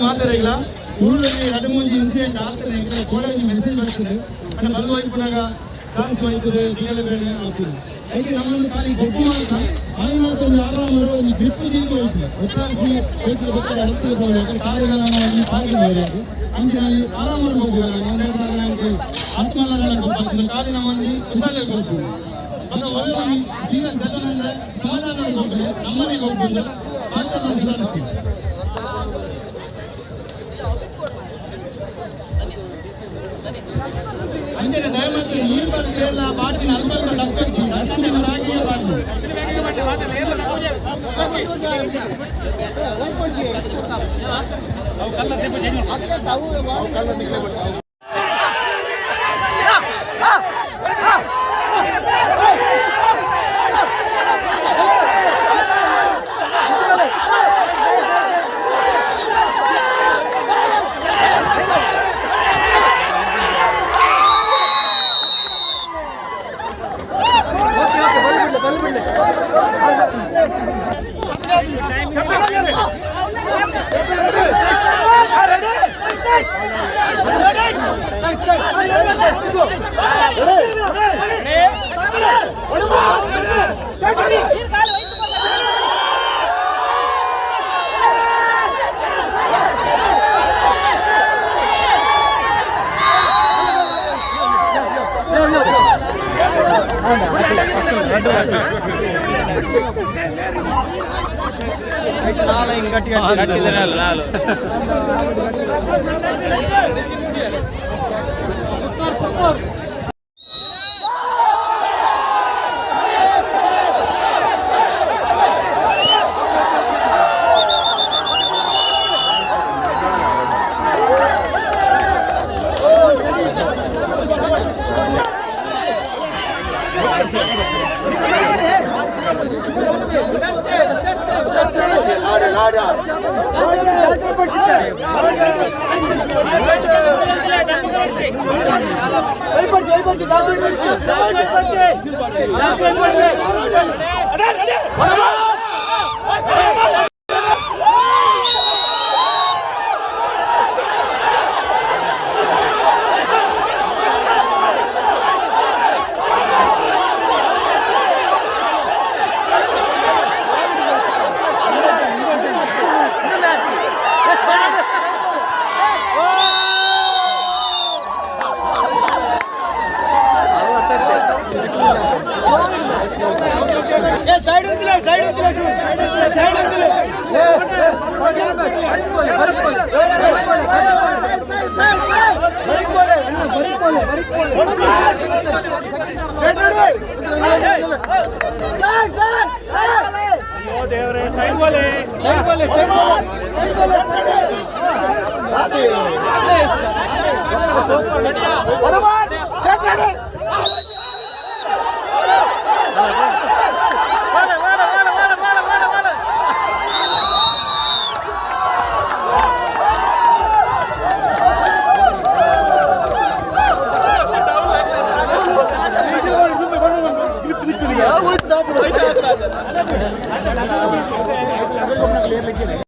ಮಾತಾಡಿಲ್ಲ ಊರಲ್ಲಿ ಎರಡು ಮೂರು ಇನ್ಸಿಡೆಂಟ್ ಆಗ್ತದೆ. ಕೋಡಲ್ಲಿ ಮೆಸೇಜ್ ಬರ್ತದೆ ಅಣ್ಣ, ಬಂದು ಹೋಯ್ಪುನಾಗ ಕಾಸು ಹೋಯ್ತದೆ, ತಿಂಗಳ ಬೇರೆ ಆಗ್ತದೆ. ಅದಕ್ಕೆ ನಮ್ಮೊಂದು ಖಾಲಿ ಗೊಬ್ಬು ಅಂತ ಆಯ್ತು. ಆರಾಮ ಒಂದು ಗ್ರಿಪ್ ದೀಪ ಹೋಯ್ತು ಒಟ್ಟಾಸಿ ಹೋಯ್ತು ಗೊತ್ತಾರೆ ಹತ್ತಿರ ಹೋಗಿ ಕಾರುಗಳ ಪಾರ್ಕಿಂಗ್ ಏರಿಯಾದು ಅಂಚೆ ಆರಾಮ ಹೋಗುದು. ಆತ್ಮ ಕಾಲಿನ ಮಂದಿ ಕುಶಾಲ ಹೋಗ್ತೀವಿ. ಅದು ಒಳ್ಳೆ ಸೀರಿಯಸ್ ಘಟನೆ ಅಂದ್ರೆ ಸಮಾಧಾನ ಹೋಗ್ತದೆ, ನಮ್ಮನೆ ಹೋಗ್ಬೋದು. ಅಂಜನೆ ದಯಮಾಡಿ ನೀರು ಬಂದ್ರೆ ಬಾಟಿನ ಅಲ್ಪ ಅಲ್ಪ ಬಾಟಿ. Ready.